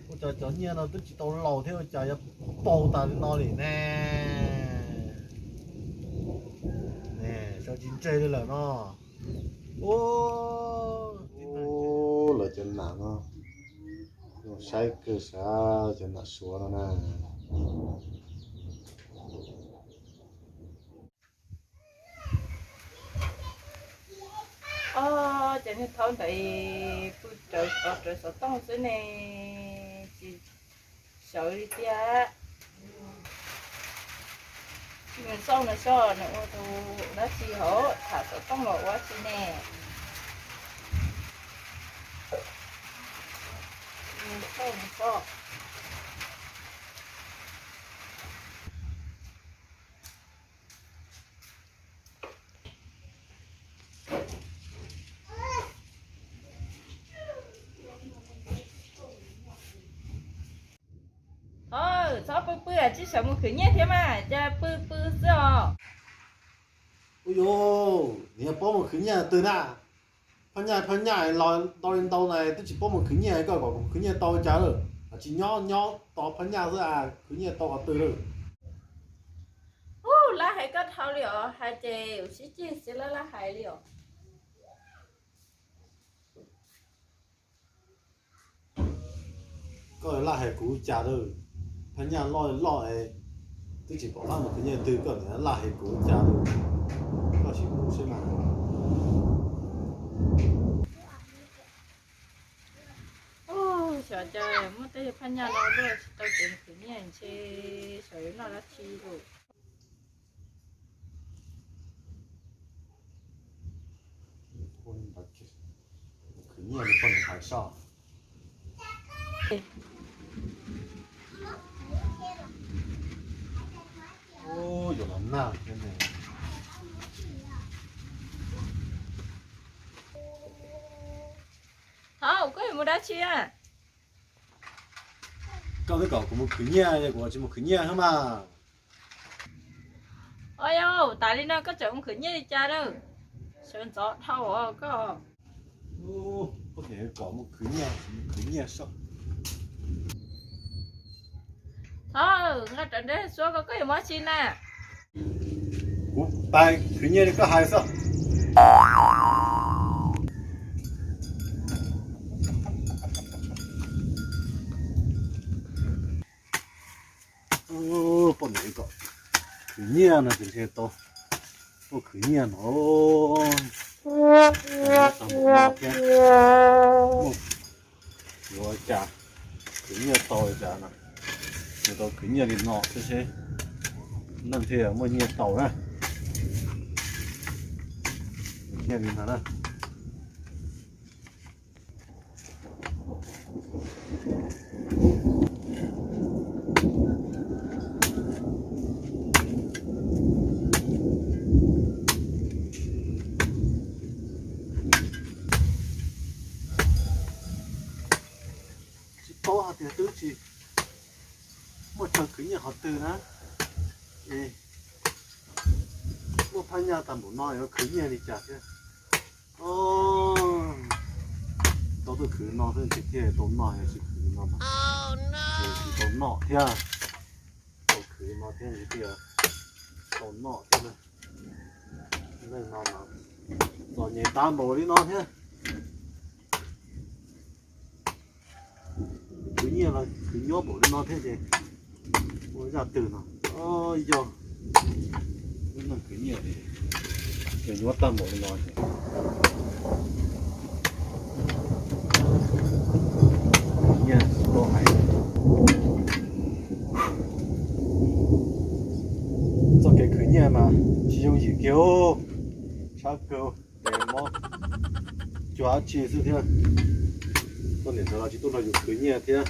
Ua cas cov nyiaj no twb tsis tau laus thiab ua cas yuav paug tas li no li ne? Sawv tsis ntseg li lawm no. Lawv cov nam no, saib kawg sav cov nam suav no na. Ob, ces niag thaub ntawd pw rawv xov rawv xov tooj xwb ne, tsis sawv li tiag. Nws xauj nws soj nws ua tus dab tsi hauv tham xov tooj los ua tsi ne. Nws xauj nws soj. Thov, txhob pw pw, tsis sawv mus khwv nyiaj thiab mas, cas pw pw xwb os. Ua yuav, nws yog paub mus khwv nyiaj twg na? Phab nyaj phab nyaj los ntau li ntau na, twb tsis paub mus khwv nyiaj, koj kom kuv khwv nyiaj tau cas lawm? Tsis nyob nyob tos phab nyaj xwb, khwv nyiaj tau qhov twg lawm? Ub, laj hais koj dhau li os, hais ces sib ceg xwb laj laj hais li os. Koj laj hais kuv cas lawm? Phab nyaj loj loj, twb tsis pom qab mus khwv nyiaj twg, koj niam laj hais kuv cas lawm? Koj sim mus seb mas. Xyov cas muaj tej phab nyaj no luaj tsis tau kev khwv nyiaj ntshe sawv noj dab tsi lawm. Khwv nyiaj li poj niam hais soj. Yuav los nag thiab ne. Thov, koj yuav mus dab tsi a? Koj twb kom kuv mus khwv nyiaj, kuv tsis mus khwv nyiaj thiab mas. Ua yau, tas li no koj tseem mus khwv nyiaj li cas na? Sawv ntxov dhau os koj. Koj niam kom mus khwv nyiaj, mus khwv nyiaj soj. Thov, nqa rawv nrog Suav ko, koj yuav mus dab tsi na? Kuv pais khwv nyiaj li koj hais xwb. Poj niam kom khwv nyiaj no ces ntshe tau tuaj khwv nyiaj no. Tau mus no thiab. Yuav ua cas khwv nyiaj tau li cas no, nws tau khwv nyiaj li no xwb seb neeg thiaj muaj nyiaj tau na. Nyiaj li no na. Tsis paub hais tias twb tsis muaj chaw khwv nyiaj qhov twg na. Es muaj phab nyaj tag npaum no yuav khwv nyiaj li cas thiab. Tau tuaj khwv no xwb ces thiaj tau noj, yog tsis khwv no mas tsis tau noj thiab. Tau khwv no thiab thiaj tau noj thiab. Neeg no mas txom nyem tag npaum li no thiab. Khwv nyiaj los khwv nyuaj npaum li no thiab ces ua zaj twg no. Yog lub neej khwv nyiaj ces nyuaj tag npaum li no ces nyiaj tsis tau hais. Txoj kev khwv nyiaj mas tsis yooj yim kiag, tshab kawg. Ces mob cua dab tsi xwb thiab. Tuaj niam ntawd los tsis tuaj nrog yus khwv nyiaj thiab.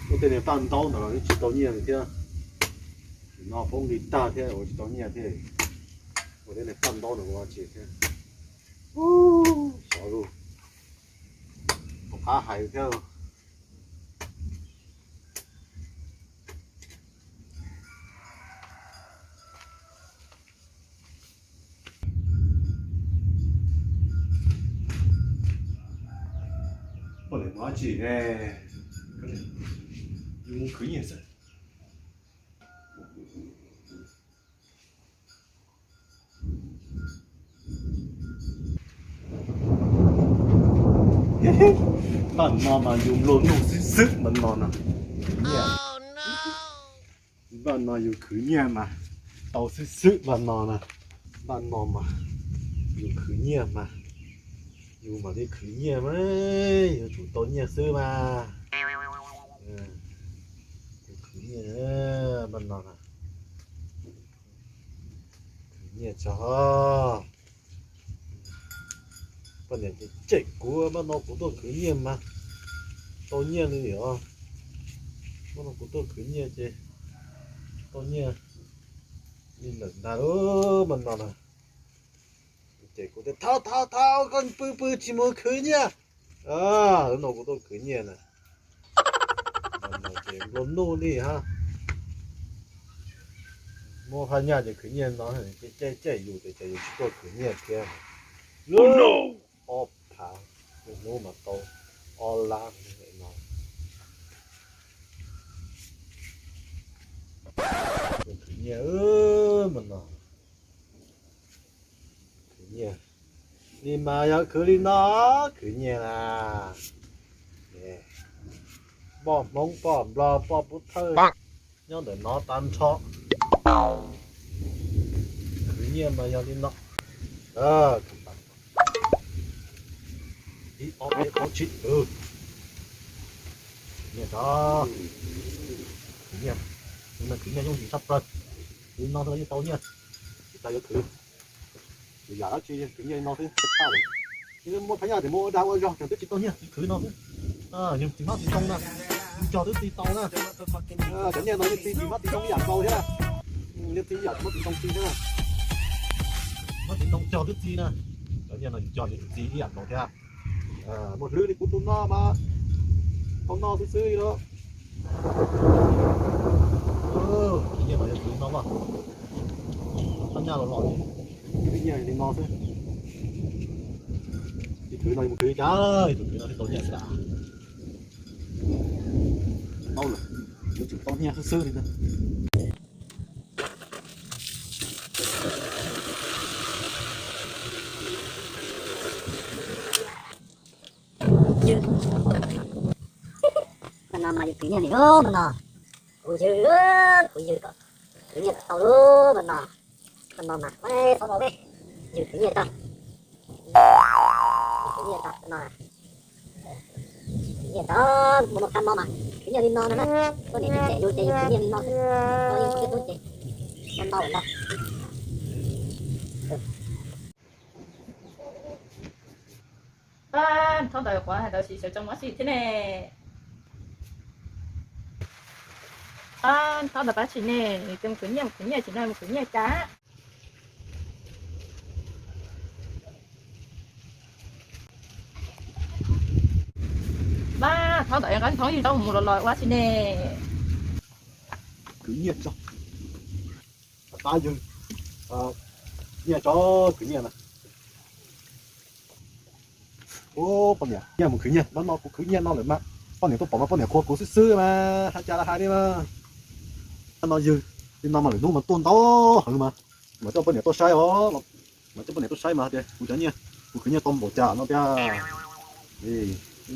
Muaj tej niag paj ntaub ntawd los tsis tau nyiaj li thiab. Nim no poob nqi tag thiab ua tsis tau nyiaj thiab. Ua tej niag paj ntaub ntawd ua tsis thiab. Xyov lus, tom qab hais thiab. Poj niam hnov tsis ne, yus mus khwv nyiaj xwb. Npaj no mas yus nplua nuj xwb xwb npaj no na. Nyiaj. Npaj no yus khwv nyiaj mas tau xwb xwb npaj no na. Npaj no mas yus khwv nyiaj mas, yus mam li khwv nyiaj mas, yuav tsum tau nyiaj xwb mas. Yus khwv nyiaj npaj no na. Khwv nyiaj tso. Poj niam cem kuv, npaj no kuv tuaj khwv nyiaj mas tau nyiaj li os. Npaj no kuv tuaj khwv nyiaj ces tau nyiaj li lawm ntag. Npaj no na, cem kuv tias, Thov, thov, thov, koj pw pw tsis mus khwv nyiaj. Lub no kuv tuaj khwv nyiaj na. Ces nplua nuj li hab. Muab phaj nyaj ces khwv nyiaj no, ces caij caij yus ces cas yus tsis tuaj khwv nyiaj thiab. Lub ob phav, hnub mas tau ob lab no. Khwv nyiaj mas no. Khwv nyiaj li mas yog khwv li no, khwv nyiaj na. Poj Hmoob, poj Nplog, poj Pub Thawj nyob ntawm no tag nrho. Khwv nyiaj mas yog li no. Ib ob peb plaub tsib, khwv nyiaj tso. Khwv nyiaj, khwv nyiaj yooj yim tshaj plaws. Li no xwb yeej tau nyiaj, tsis tas yuav khwv. Yam dab tsi khwv nyiaj li no xwb tshaj lawm. Muab phaj nyaj tias muab ua dag ua zog ces twb tsis tau nyiaj, khwv no xwb. Yus txiv hmab txiv ntoo na, yus cog twb txi tau na. Cov nyiaj no yeej txi txiv hmab txiv ntoo ib yam nkaus thiab na. Yeej txi ib yam txiv hmab txiv ntoo txi thiab na. Hmab txiv ntoo cog twb txi na. Cov nyiaj no yus cog yus txi ib yam nkaus thiab. Muaj hlwb li kuv tus no mas tau noj xwb xwb li. Nyiaj no yog khwv no mas, phaj nyaj los los, khwv nyiaj li no xwb. Ib khwv no mus khwv li cas, ib tug khwv no thiaj tau nyiaj xwb. Tau lawm, yuav tsum tau nyiaj xwb xwb li ntag. Mas no mas yus khwv nyiaj li no mas no, kuv ywg, kuv ywg kom khwv nyiaj kom tau lub mas no. Mas no mas, txhob ua peb, yus khwv nyiaj tau, khwv nyiaj tau no. Khwv nyiaj tau, mus mus qab no mas khwv nyiaj li no no na. Koj niam tsis cem yus ces yus khwv nyiaj li no xwb, koj yeej tub ces no ntau lawm ntag. Ab, thaub ntawd quav hais ntawd sis sawv tsees ua si thiab ne. Ab, thaub ntawd pab tsis ne, mus khwv nyiaj, mus khwv nyiaj tsis no mus khwv nyiaj cas. Mas thaub ntawd nqa thoob yig tau mus los los ua si ne. Khwv nyiaj tso. Pab yawg, nyiaj tso, khwv nyiaj na. Ub, poj niam, nyiaj mus khwv nyiaj, no no kuv khwv nyiaj no lawm mas poj niam tuaj pom mas poj niam qhuas kuv xwb xwb mas hais cas los hais li mas. No ywg, li no mas lwm hnub mas tuaj ntau heev mas, mas coj poj niam tuaj saib os, mas coj poj niam tuaj saib mas tias kuv cov nyiaj, kuv khwv nyiaj tau npaum cas no tiag.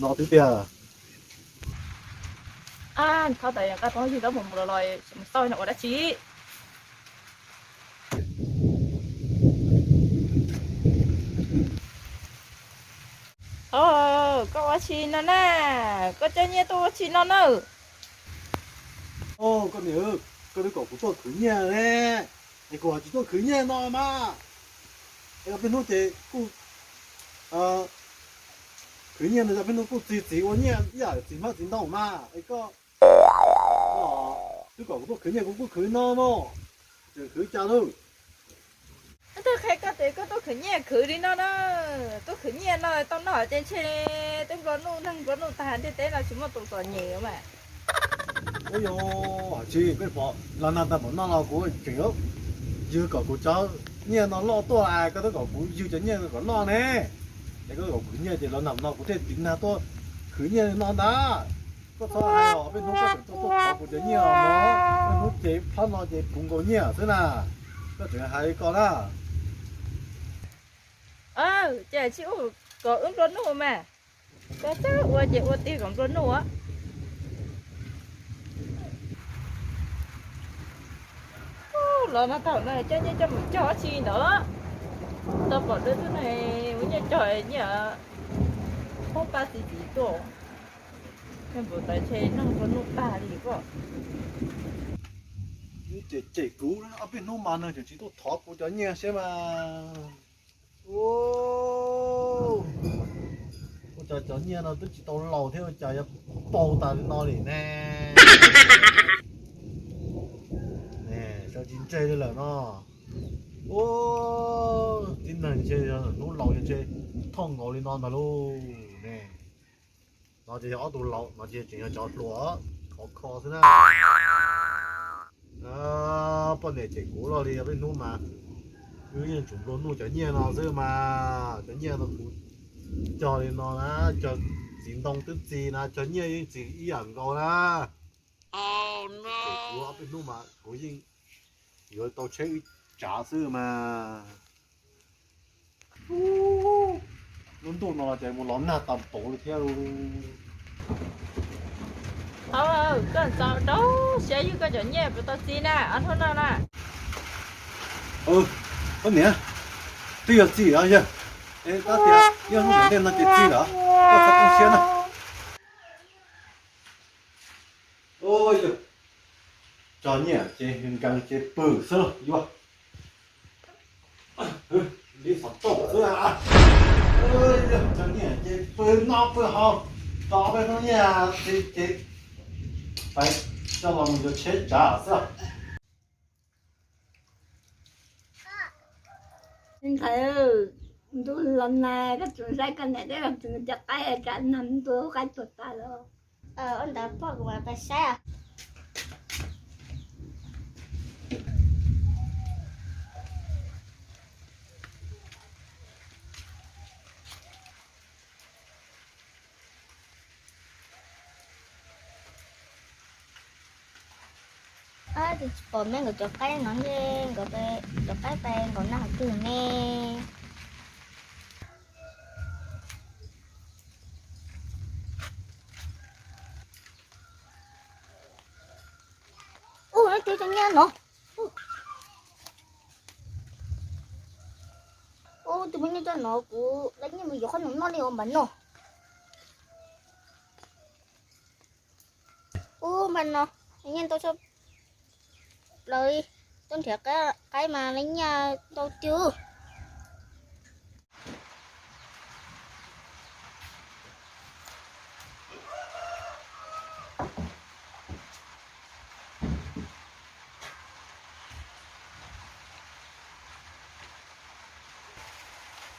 No twb tiag. Ab, thaub ntawd nqa thoob yig tau mus mus los los mus xauj no ua dab tsi. Thaub, koj ua tsi no na? Koj coj nyiaj tuaj ua tsi no na? Koj niam, koj twb kom kuv tuaj khwv nyiaj ne, es kuv ho tsis tuaj khwv nyiaj no mas. Es peb hnub ces kuj khwv nyiaj no, peb hnub kuj txi txiv ua nyiaj ib yam txiv hmab txiv ntoo mas. Es koj twb kom kuv tuaj khwv nyiaj kuv kuj khwv no no, tseem khwv cas lauj? Twb qhia koj tias koj tuaj khwv nyiaj khwv li no na, tuaj khwv nyiaj no tau noj ces ntshe twb nplua nuj neeg nplua nuj tag ntiaj teb no tsis muaj tus txom nyem mas. Ua yog tsis peb pom los nag tag npaum no los kuv tseem ywg kom kuv cov nyiaj no loj tuaj, koj twb kom kuv ywg cov nyiaj kom loj ne, es koj kom kuv nyiaj ces los nag no kuv thiaj tiv nag tuaj Khwv nyiaj li no ntag. Koj txhob hais os, peb hnub koj tseem tuaj tuaj thov kuv cov nyiaj os mog. Peb hnub ces phab no ces puv nkaus nyiaj xwb na. Koj tseem hais li ko na. Ces tsis ua kom wb nplua nuj mas. Koj txawj ua ces ua tiag kom nplua nuj. Los no thaum no coj nyiaj coj mus cog tsi ntawd. Tau pom dua tuaj no ua nyiaj cog nyiaj poob pab txiv txiv tuaj. Npam tas ntshe noj nplua nuj tag li koj. Cem cem kuv, ob peb hnub mas nws tseem tsis tuaj thov kuv cov nyiaj siab mas. Ua cas cov nyiaj no twb tsis tau laus thiab ua cas yuav paug tas li no li ne. Sawv tsis ntseg li lawm no. Ua, tib neeg ntshe hnub laus ntshe thooj nkaus li no ntag lauj ne. No ces yog ob tug laus, no ces tseem yog cov hluas khov kho xwb na. Poj niam cem kuv loj li, peb hnub mas wb yeej tsum nplua nuj cov nyiaj no xwb mas. Cov nyiaj no kuv cog li no na, cog txiv ntoo twb txi na, cog nyiaj yeej txi ib yam nkaus na. Ces kuv ob peb hnub mas kuv yeej yuav tau tsheb wb tsav xwb mas. Lub ntuj no ces mus los nag tas pauv li thiab. Koj txaus rau siab yug koj cov nyiaj puas tau txi na, ob hnub no na. Koj niam, twb yog txi os yawg. Es koj tias yog hnub ntej no ces txi lawm, koj txhob koob siab na. Cov nyiaj ces nkees ces pw xwb yuav. Li xov tooj xwb. Cov nyiaj ces pw noj pw haus, tos peb hnub nyiaj txi ces pais coj los mus yuav tsheb tsav xwb. Ntxhais, ntuj los nag koj tseem saib koj niam thiab koj tseem cov qaib tsav nag ntuj qaib tuag tas lawm. Ua ntawd pog kuv mam pais saib. Tsis pom me nkawd cov qaib no ne, nkawd cov qaib pais nkaum nag qhov twg ne. Ub, no twb cov nyiaj no. Ub, tus muaj nyiaj coj no kuv lawv nyiaj mus yuav qhob noom noj li os npam no. Ub, npam no nyiaj ntau tshaj plaws li, tuaj nrhiav qaib mas lawv nyiaj ntau tiag.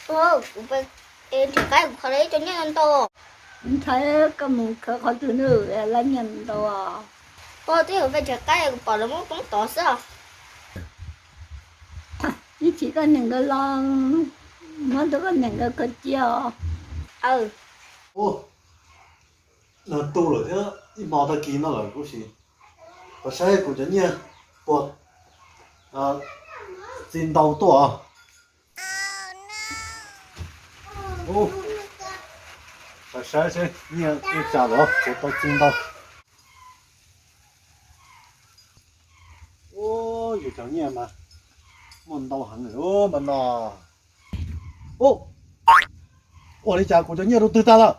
Kuv nrhiav qaib kuv qhov lawv cov nyiaj ntau. Ntxhais, koj mus khawv qhov twg na, lawv nyiaj ntau os. Pog, twb yog peb nrhiav qaib kuv pom lawv muab poob tod xwb. Ib chim koj niam nkawd los, muab rau koj niam nkawd khaws cia os. Nag tu lawm thiab ib hmo tag kis no lawm kuv sim pab saib kuv cov nyiaj puas txi ntau tuaj. Pab saib seb nyiaj ua cas lawm puas tau txi ntau. Yus cov nyiaj mas muaj ntau heev lawm mas no. Ua li cas kuv cov nyiaj rau twg tag lawm?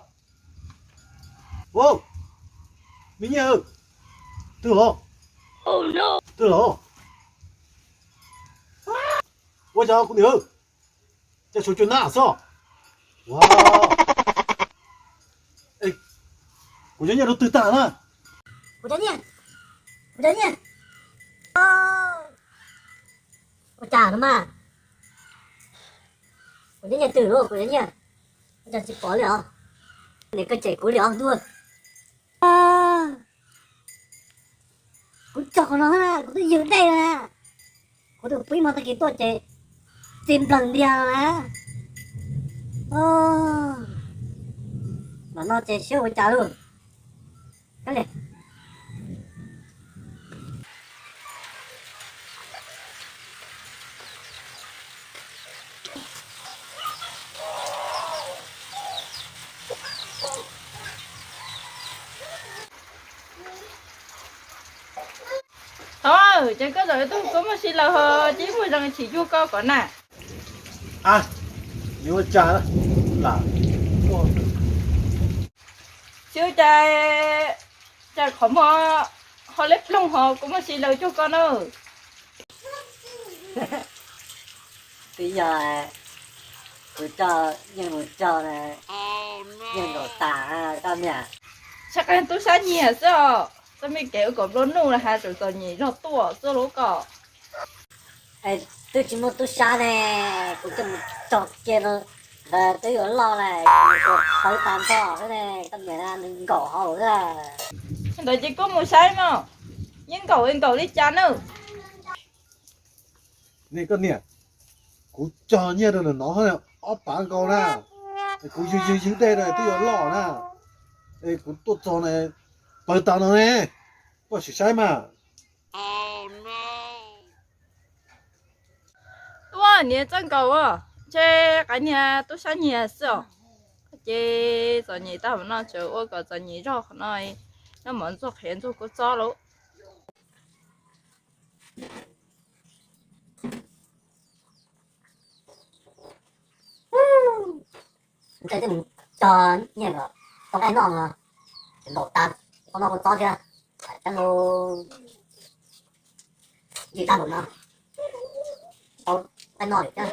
Me nyiaj, twg los? Twg los? Ua cas kuv niam, cas tshuav cua nab xwb? Kuv cov nyiaj rau twg tag na? Kuv cov nyiaj, kuv cov nyiaj, ua cas no mas, kuv cov nyiaj twg los kuv cov nyiaj, ua cas tsis pom li os? Niam koj cem kuv li os ntuj. Kuv cog qhov no na, kuv twb ywg dej na. Kuv twb pib hmo tag kis tuaj ces txi nplees ntiag na. Mam noj ces seb ua cas lauj. Kab li. Tau, ces koj zaum ib tug kua muag si laws ho ces muaj zoo tsis cuag koj kom na. A, yuav ua cas lam tsis ua cas, cas qhov muag ho liab ploog ho kua muag si laws cuag koj na. Twb yog kuv coj Nyiaj mus cog na, Nyiaj nkaum tas koj niam. Tshaj qab tub sab nyiag xwb os, txoj me kev ua kom nplua nuj na has tseem txom nyem zog tuaj xwb lauj koj. Twb tsis muaj tub sab ne, kuv coj mus cog kiag no, ntawd twb yuav loj lawm, kuv qhawv tas nrho xwb ne, koj niam nws nkaum hauv xwb. Ntawd ces koj mus saib mog, yeej nkaum nkaum li cas na. Ne koj niam, kuv cog Nyiaj rau nws nov ob phav nkaus na, es kuv ywg ywg ywg dej na twb yuav loj na, es kuv tuaj txog na, pawg tas no ne, koj sim saib mas. Tuaj niam txawj nkaus, ntshe qab niag tub sab nyiag xwb os. Ces txom nyem tag no tseem ua kom txom nyem zog qhov no, noj mov ntxuag qhiav ntxuag kua txob lauj. Ntshe twb mus cog Nyiaj kom tau nqaij noj no, tseem nkaum tas, tau noj kua txob thiab. Tseeb lauj, ntsis tag npaum no, tau nqaij noj lawm thiab.